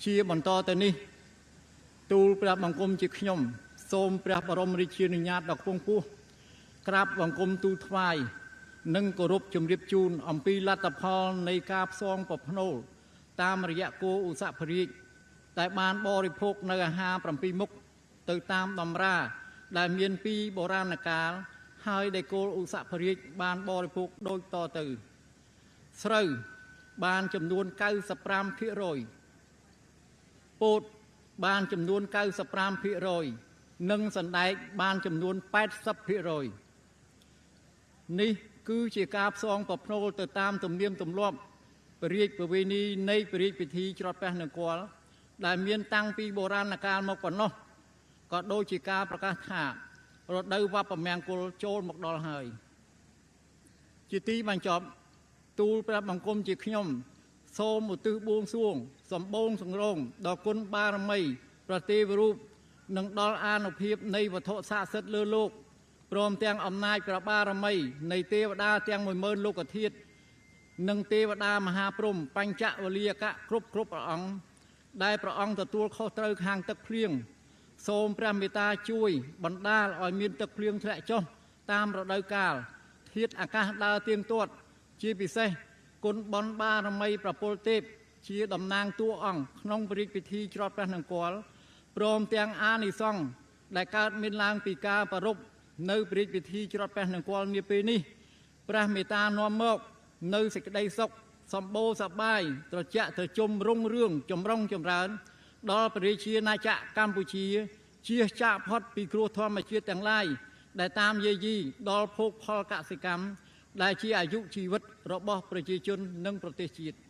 ជាបន្តទៅនេះទូលព្រះបង្គំជាខ្ញុំសូមព្រះបរមរាជានុញ្ញាតដ៏ខ្ពង់ខ្ពស់ក្រាបបង្គំទូលថ្វាយនិងគោរពជម្រាបជូនអំពីលទ្ធផលនៃការផ្សងប្រផ្នូលតាមរយៈគោឧសភរាជដែលបានបរិភោគនៅអាហារ7មុខទៅតាមតម្រាដែលមានពីបុរាណកាលហើយដែលគោឧសភរាជបានបរិភោគដូចតទៅស្រូវបានចំនួន 95% ពោតបានចំនួន 95% និងសណ្ដែកបានចំនួន 80%នេះគឺជាការផ្សងប្រផ្នូលទៅតាមទំនៀមទម្លាប់ព្រះរាជប្រវេណីនៃព្រះរាជពិធីច្រត់ព្រះនង្គ័លដែលមានតាំងពីបុរាណកាលមកប៉ុណ្ណោះក៏ដូចជាការប្រកាសថារដូវវប្បមង្គលចូលមកដល់ហើយជាទីបញ្ចប់ទូលព្រះបង្គំជាខ្ញុំសូមឧទ្ទិសបួងសួងសម្បូងសង្រងដល់គុណបារមីប្រទេវរូបនិងដល់អានុភាពនៃវត្ថុស័ក្តិសិទ្ធិលើលោកព្រមទាំងអំណាចព្រះបារមីនៃទេវតាទាំង10000លោកធាតុនិងទេវតាមហាព្រហ្មបញ្ចវលីយកៈគ្រប់ព្រះអង្គដែលព្រះអង្គទទួលខុសត្រូវខាងទឹកភ្លៀងសូមព្រះមេត្តាជួយបណ្ដាលឲ្យមានទឹកភ្លៀងធ្លាក់ចុះតាមរដូវកាលធាតុអាកាសដើរទៀងទាត់ជាពិសេសគុណបុណ្យបារមីប្រពលទេពជាតំណាងតួអង្គក្នុងព្រះរាជពិធីច្រត់ព្រះនង្គ័លព្រមទាំងអានិសង្សដែលកើតមានឡើងពីការប្រារព្ធនៅព្រះរាជពិធីច្រត់ព្រះនង្គ័លនាពេលនេះព្រះមេត្តានាំមកនៅសេចក្តីសុខសម្បូរសប្បាយត្រជាក់ត្រជុំរុងរឿងចម្រុងចម្រើនដល់ព្រះរាជាណាចក្រកម្ពុជាជៀសចាកផុតពីគ្រោះធម្មជាតិទាំងឡាយដែលតាមយាយីដល់ភោគផលកសិកម្មដែលជាអាយុជីវិតរបស់ប្រជាជននិងប្រទេសជាតិ។